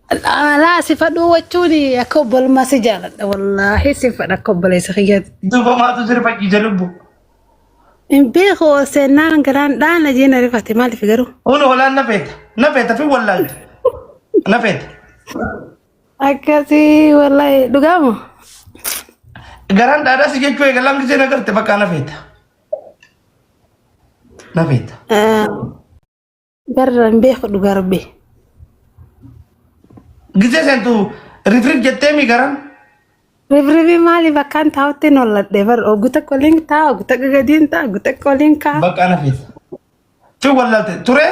Alaa si fadhuu jechuun akka obbolummaa si jaaladha. Wallaahi si fadha akka obboleessa kiyyaatti. Duuba maatu si rifachiise lubbu. Hin beeku seenaan garaan dhaana jee na rifate maaliif garuu? Kun holaan na feeta. Na feeta fi wallaalte. Na feeta. Akkasii wallaahi dhugaamu. Garaan dhaadhaa si jechuu eegalaan gisee na garte bakka na feeta. Na feeta. Barra hin beeku dhugaa rabbi. Gisee seentu rifrif jettee mi garaan? Rifrifi maali bakkaan taa'utti hin holladhe bar oggu tokko waliin ta'a oggu tokko gadiin ta'a oggu tokko waliin ka'a. Bakka na feeta. Fi wallaalte ture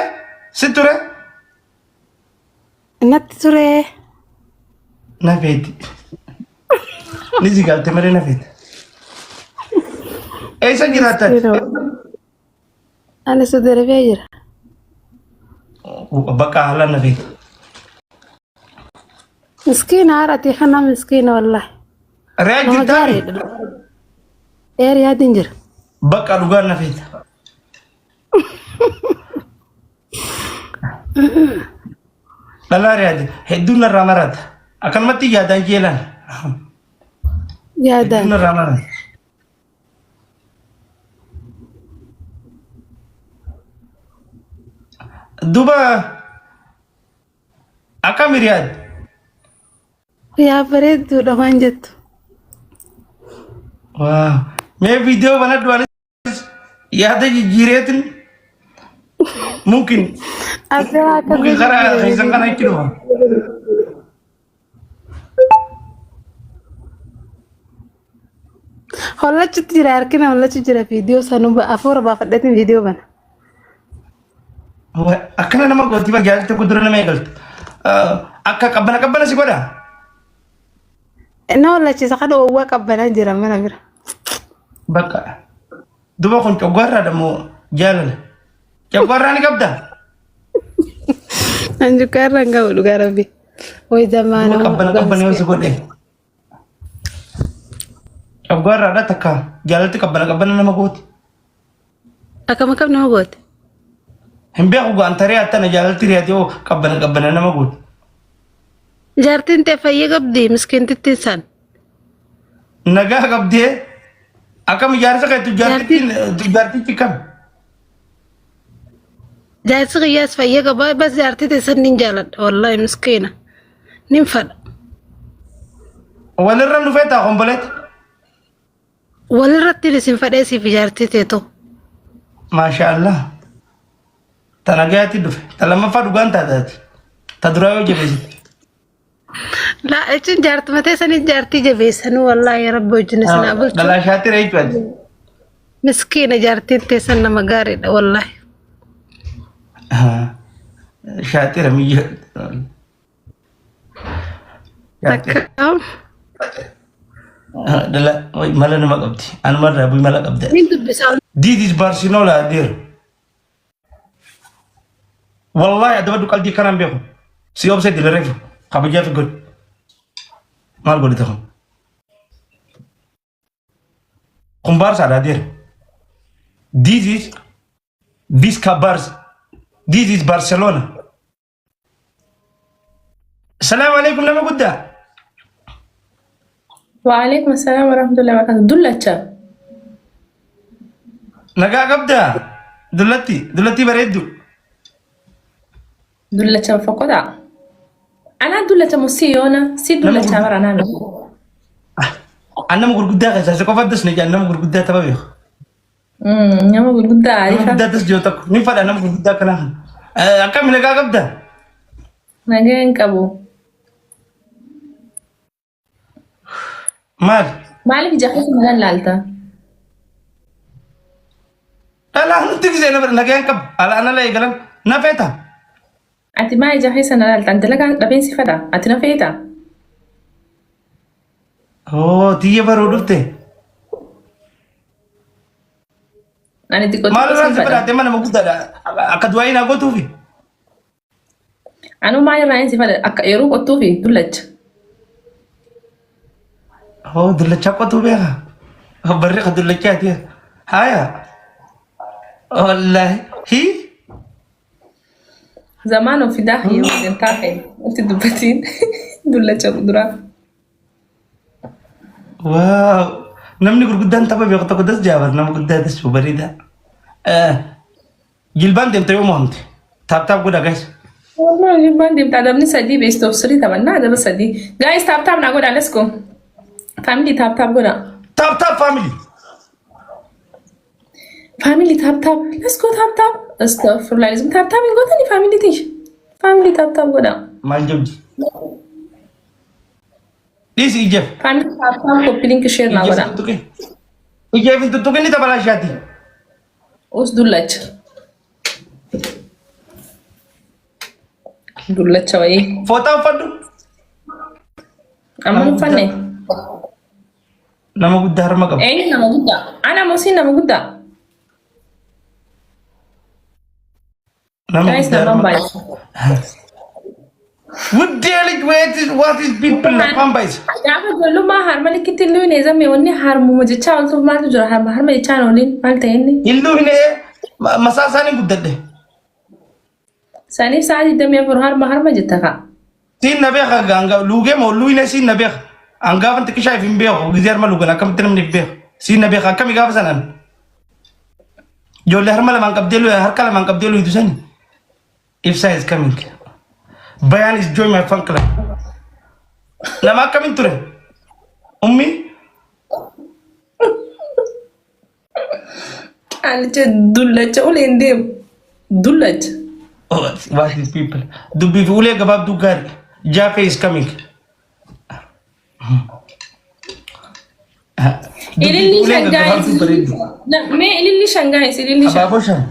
si ture Natti ture. na feeti. Ni si galte malee na feeta. Eessa jiraattan? Ani Saudi Arabiyaa jira. Bakka haala na feeta. Miskiina haadhati kana miskiina wallahi. Riyaad Nama jirtaami? gaariidha. Ee Riyaadiin jira. Bakka dhugaan na feeta. Dhalaa Riyaad hedduun narraa marata. Akkanumatti yaadaan jeelaan. Hedduun Yaadaan. narraa marata. Duuba akkam Riyaad? Yaa bareedduudha waan jettu. Waa. Mee viidiyoo banadhu anis yaada jijjiireetin mumkin Asirraa akka mumkin karaa keessan kana itti dhufa. Hollachutti jira harkina hollachu jira viidiyoo sanuu afuura baafadheetiin viidiyoo bana. Akkana nama gooti bar jaalala tokko dura nama eegaltu. Akka qabbana qabbana si godha. Na hollachiisa kan oowwaa qabbanaa jira mana bira. Bakka duba kun coggaarraa dammoo jaalala. Coggaarraa ni qabda. An coggaarraa hin qabu dhugaa rabbi. Wayi zamaana. Duba qabbana qabbana yoo si godhe. Coggaarraadha takka jaalalti qabbana qabbana nama gooti. Akkam akkam nama goote? Hin beeku gaan taree attana jaalalti riyaati yoo qabbana qabbana nama gooti. Jaartiin tee fayya qabdi miskiintittiin san. Nagaa qabdee akkam ijaarsa kee tujjaartittiin tujjaartichi kam? Jaarsi kiyyaas fayya qaba bas jaartii tee san nin jaaladha wallaahi miskiina nin fadha. Walirra nu feetaa komboleet. Walirratti isin fadhee siif jaartii teetoo. Maasha Allah. Ta nagayaatti dhufe. Ta lammaffaa dhugaan taataati. Ta duraa yoo jabeessite. Laa jechuun jaartuma teessanii jaartii jabeessanuu wallaahi rabbi wajjin isin haa bulchu. Dhalaa shaatira jechuudha. Miskiina jaartiin teessan nama gaariidha wallaahi. Shaatira miyya. Takka Dhala mala nama qabdi. Anumarraa bu'i mala qabda. nin dubbisaa This is Barcelona dear. Wallahi adabadhu qalbii kanaan beeku. Si obsee dila reefu. Kabajaa fi godhi. Maal godhi ta'u? Kun Barsaadha dear. This is Visca Barca. This is Barcelona. Salaamu alaikum nama guddaa. Waalaikum assalam warahmatullahi wabarakatuh. Dullacha. Nagaa qabdaa? Dullatti, dullattii bareeddu. Dullacha fokkotaa. Anaa dullacha moo si yoona? Si Nama dullacha gurguddaa. bara anaa miti. An nama gurguddaa keessaa si qofa dus ni jedhan nama gurguddaa tapha beeku. Nama gurguddaa Nama ariifa. gurguddaa tas jiru tokko ni fadha nama gurguddaa akkanaa kana. Akkami nagaa qabda? Nagaa hin qabu. Maal? Maaliif ija keessa na lallaalta? Dhalaa nutti gisee nama nagaa hin qabu. Alaa ala eegalan na feeta. Ati maa ija keessa na laalta? Ani dalagaa dhabeen si fadha. Ati na feeta? Oo tiyya baruu dhufte. Ani xiqqoo Maal xiqqoo irraan sin si fadha. fedhaate mana guddaadha. Akka du'aa hin gootuufi. Anuu maal irraan si fadha? Akka yeroo qottuufi dullacha. Oo dullacha qotuu beeka. Barri ka dullachaati. Haaya. Wallaahi. Hii. Zamaan of fidaa hiyyuu gantaa ta'e itti dubbatiin dullacha duraa. Waaw! Namni gurguddaan tapha beeku tokko das jaabar nama guddaa das bareeda. Jilbaan deemte yoo mo'amte. Tap tap godha guys. Wallahi jilbaan deemte adabni sadii best of three taphannaa adaba sadii. Guys, tap tap naa godhaa, let's go. Family, tap tap godhaa. Tap tap, family. Family, tap tap, let's go, tap tap. Astaghfirullah. Tap tap hin gootani family tish. Family, tap tap godhaa. Maal jabdi? Dhiisi ijjeef. Family, tap tap, copy link, share naa Ijjeef godhaa. hin tuttuqin. Ijjeef hin tuttuqin ni taphalashaati. Us dullacha. Dullacha wayii. Fooxaa uffadhu. Amma hin uffanne. Nama guddaa harma qaba. Eenyu nama guddaa? Ana moo siin nama guddaa? Nama Guys, guddaa nama harma qaba. baay'ee. Wuddee lij what is what is people afaan baay'isa. Gaafa ijoollummaa harma likkitti illuu hin eezame wanni harmuma jechaa oltuuf maaltu jira harma harma jechaan oliin maal ta'e inni? Illuu hin masaa isaanii guddadhe. Saniif sa'a 24 harma harma jetta kaa. Siin na beeka gaanga luugee moo luuyne siin na beeka. An gaafa xiqqishaa if hin beeku gizee harma luugan akkamitti namni if beeku. Siin na beeka akkami gaafa sanaan. Ijoollee harma lamaan qabdee harka lamaan qabdee luuytu sani. Ibsa is coming. Bayan is join my fan club. Nama akkamiin ture? Ummi? Qaalicha dullacha uleen deemu. Dullacha. Oh, what is people? Dubbii fi ulee gabaabduu gaarii. Jaafe is coming. Dubbii fi Ililli ulee shan guys. gaggabaabduu bareeddu. Mee ililli shan guys, ililli shan. Abaaboo shan.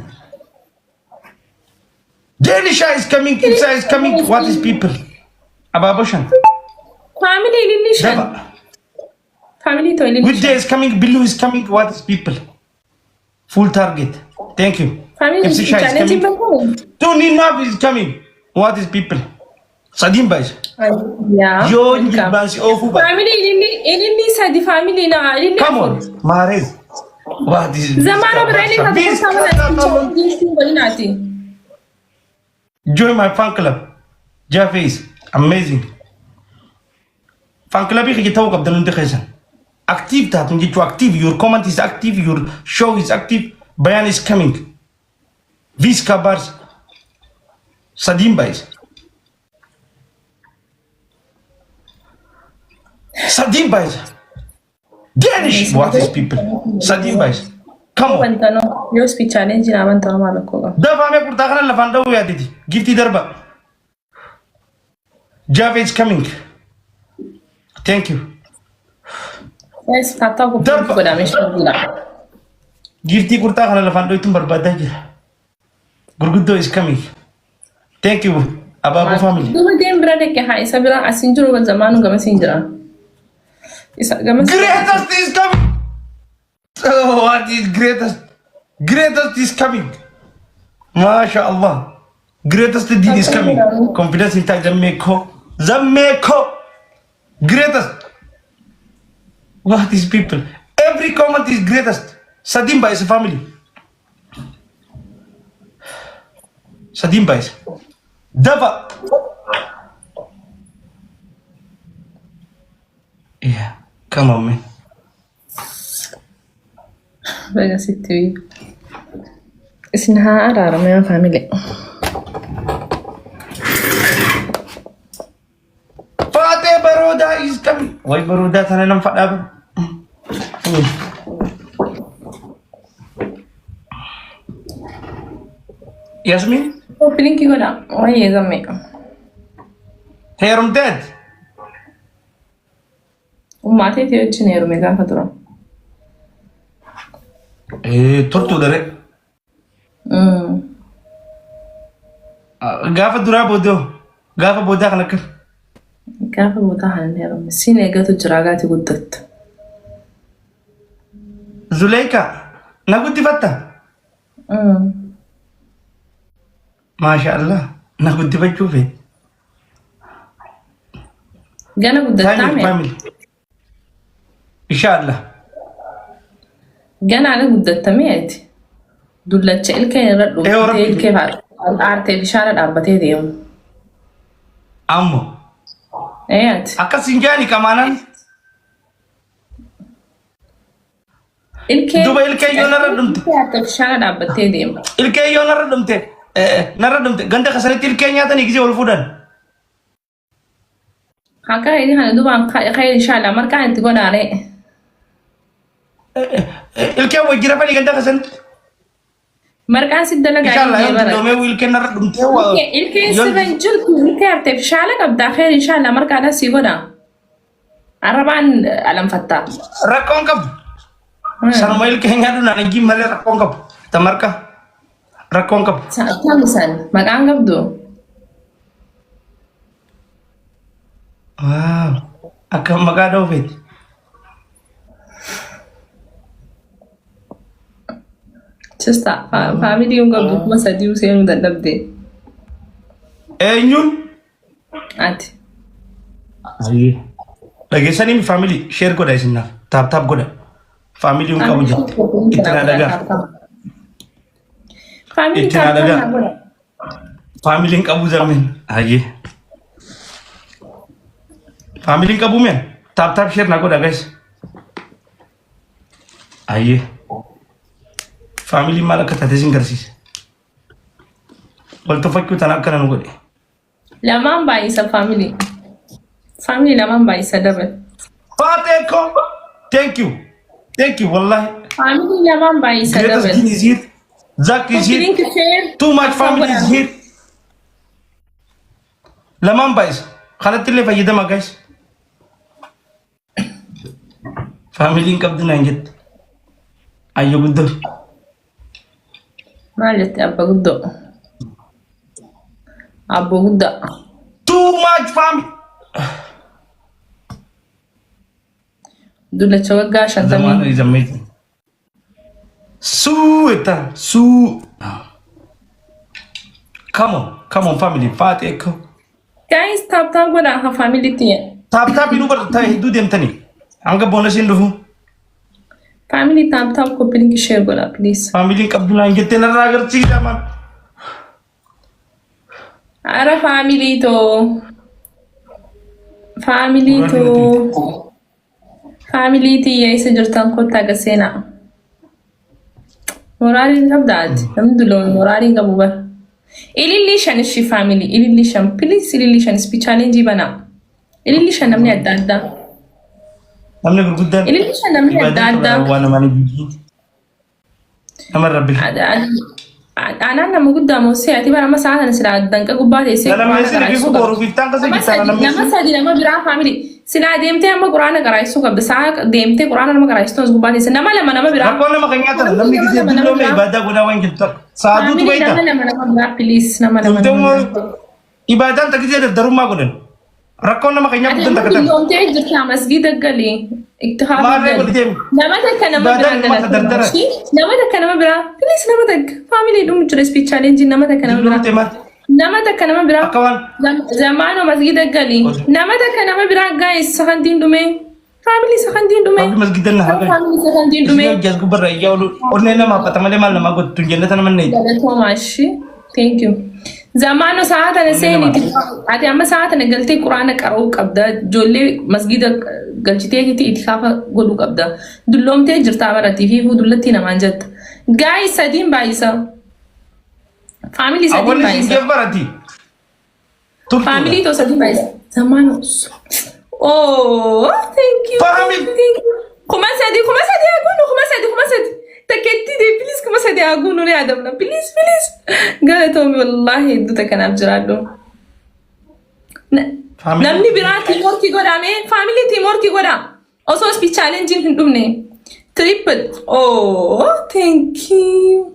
Denisha is coming. Ibsa is coming. What is people? Abaaboo shan. Family, ililli shan. Daba. Family to ililli Good day shan. is coming. Billu is coming. What is people? Full target. Thank you. Family Ibsisha is challenge coming. bantamu. Tony Nab is coming. What is people? Sadiin baay'isa. Yaa. Yoo jilbaan si oofuu baay'isa. Family, ililli ililli sadi, family na ililli Come on. afur. Mahrez. What is Zamaana bira ililli This tokko balinaati. Join my fan club. Jaffe is amazing. Fan club kiyya ta'uu qabdan hundi keessan. Active taatun jechuun active. Your comment is active. Your show is active. Bayan is coming. Visca Bars. Sadiin baay'isa. Sadiin baay'isa. Danish. What is people? Sadiin baay'isa. Come on. Bantanoo yoo speed challenge naa bantanoo maal rakkoo qaba. Dafaamee qurxaa kana lafaan dha'uu yaaditi. Giftii darba. Jaffe is coming. Thank you. Guys, tap tap Darba. godhame shagula. Giftii qurxaa kana lafaan dhoytuun barbaadaa jira. Gurguddoo is coming. Thank you. Abaaboo family. Duuba deem bira dhaqe haa isa bira asin jiru wal zamaanu gamasiin jira. Isa gamas. Greatest is coming. Oh, what is greatest? Greatest is coming. Masha Allah. Greatest deed is coming. Confidence in Zameko. Zameko. Greatest. What is people? Every comment is greatest. Sadimba is a family. Sadimba is. Dava. Yeah. Come on, man. Baga sitti isin haa araarame yaa family. Faatee Baroodaa is coming. Way Baroodaa tana nam fadhaa. Yasmin, Copy link godha. Wayyee zammee. Heerumteet. Ummaateetii wajjin heerume gaafa dura. Turtuu dare. Gaafa duraa booddee gaafa boodaa kan akkam. Gaafa boodaa kan hin heerumne. Siin eegatu jira gaati guddattu. Zuleika, na guddifatta? Maasha Allah, na guddifachuu fee. Gana guddattaa Family, mee? family. Insha Allah. Gana ana guddattamee ati. Dullacha ilkee irra Ee, dhuftee Rabbi. ilkee faadha. Artificial dhaabbatee deemu. Ammo Ee ati. akkas hin jaani qamaanaan. Ilkee. Duba ilkee yoo narra dhumte. Ilkee artificial dhaabbattee deema. Ilkee yoo narra dhumte, narra dhumte, ganda kasanitti ilkee nyaatanii gisee wal fuudhan. Akka inni kana dubaan khayr inshallah marqaan itti godhaane. Ilkee wajji rafanii ganda kasanitti. Marqaan si dalagaa Inshallah ilkee yoo bara. dulloomee ilkee narra dhumte waa. Ilkeen sirra hin jirtu, ilkee artificial qabdaa, khayr inshallah marqaadhaan si godha. Arrabaan alanfattaa. Rakkoon qabu. Sanuma ilkee nyaadhu naan hin malee rakkoon qabu. Tamarqa rakkoon qabu. Tam san maqaan qabdu. Waaw, akka maqaa dhoofeeti. Sista family hin qabdu, 3000 seenuu dadhabde. Eenyuun? Ati. Dhageessanii, family, share godha isinaaf. Tap tap godha. Family hin qabu jette. Itti naa dhagaa. Family Itti naa tap tap dhagaa. naa godha. Family hin qabu zammeen. Ayyee. Family hin qabu meen. Tap tap share naa godha, guys. Ayyee. Family maal akka taate isin garsiisa. Wal tuffachuu tana akkana nu godhe. Lamaan baay'isa family. Family lamaan baay'isa dabal. Faatee ko. Thank you. Thank you wallahi. Family lamaan baay'isa Greatest dabal. Gene is here. Zack is here. Link share. Too much family is here. Lamaan baay'isa. Kanatti illee fayyadama, guys. Family hin qabdu naan jette. Ayyo guddoo. Maal jette abba guddoo? Abbo guddaa. Too much family. Dullacha waggaa The man 50. is amazing. Suu itta suu. Come on, come on, family. Faatee ko. Guys, tap tap godhaa haa family tti. Tap tap nu bar hedduu deemtanii. Hanga bonusiin dhufu. Family, tap tap, copy link, share godhaa, please. Family hin qabdu naan jettee narraa agarsiisa man. Ara family too. Family too. Family tiyya isa jirtan kottaa gaseenaa. Moraaliin qabda ati. Namni dulloome moraaliin qabu bara. Ilillii shan ishii family. Ilillii shan, please, ilillii shan, speed challenge banaa. Ilillii shan namni adda addaa. Namni gurguddaan. Ilillii shan namni adda addaa. Waan namaan hin Nama rabbi. Aanaan nama guddaa moosee ati bara amma sa'a sana silaa danqa gubbaa teessee Nama quraana isin qaraa'isuu bifu qabda. boru biftaan kasa Nama jirta sadi nama nama sadi nama biraa, family, silaa deemtee amma quraana qaraa'isuu qabda. Sa'a deemtee quraana nama qaraa'istuu as gubbaa teessee nama lama nama biraa. Rakkoon nama kan nyaatan namni Nama gisee lama nama dulloome biraa. ibaadaa godhaa waan jirtu takka. Sa'aatuutu Family, beekta. nama lama nama biraa, please, nama lama nama biraa. Ibaadaan takka gisee dardarummaa godhan. Rakkoon nama keenyaa Ati guddaan amma takka takka. dulloomtee jirta, masgiida gali. Ittihaafa Maarree gali. godhi deemi. Nama takka nama biraa Ibaadaan nama galatooma. dardara. Nama takka nama biraa. Please, nama takka. Family dhumu jira, speed challenge, nama takka nama biraa. Dulloomte maal? Nama takka nama biraa. Akka waan Zamaanoo masgiida gali. Nama takka nama biraa, guys, sakantiin dhume. Family, sakantiin dhume. Rabbi masgiidan na haa galu. Family, sakantiin dhume. Isin hojii as gubbarra iyyaa oolu onnee nama haphata malee maal namaa godhu tun jannata nama hin Galatooma ishii. Thank you. Zamaanoo sa'a tana seeniiti. Ati amma sa'a tana galtee quraana qara'uu qabda. Ijoollee masgiida galchitee itikaafa godhuu qabda. Dulloomtee jirta baratii fi dullatti namaan jetta. Guys, sadiin baay'isa. Family, sadiin Awwalli isin baay'isa. geebbarati. Family too, sadiin baay'isa. Zamaanoo. Oh, thank you. Family. Thank you. 3000, 3000 haa guunu, 3000, 3000. Takkeetti dee, please, 3000 haa guunu ni yaadamna. Please, please. Galatoomi wallaahi, hedduu takkanaaf jiraadhu. Family. Namni biraa teamwork godhame, family, teamwork godha. Osoo speed challenge hin dhumne. Triple. Oh, thank you.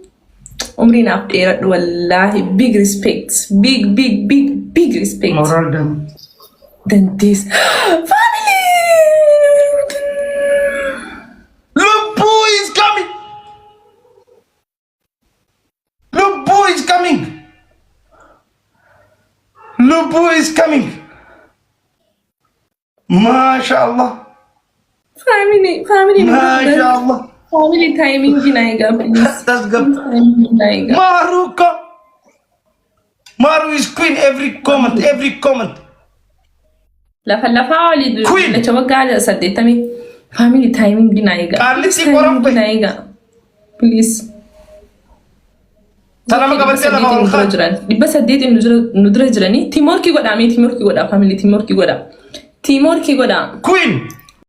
Umrii naaf dheeradhu wallaahi. Big respect. Big, big, big, big respect. Moral dam. Than this. Family! Lubbuu is coming. Lubbuu is coming. Lubbuu is coming. Maasha Allah. Family, family. Maasha Allah. Family, timing na egaa, please. Tasgab. Timing na egaa. Maaruka. Maru is queen. Every comment, every comment. Lafa lafaa olii Queen. dullacha waggaa 80 family timing naa eegaa. Qaallitti qorappe. Naa eegaa. Please. Tana nama qabattee lafa ol kaa'e. Jiran 800 nu dura jiranii, teamwork godhaa mee, teamwork godhaa family, teamwork godhaa, teamwork godhaa. Queen.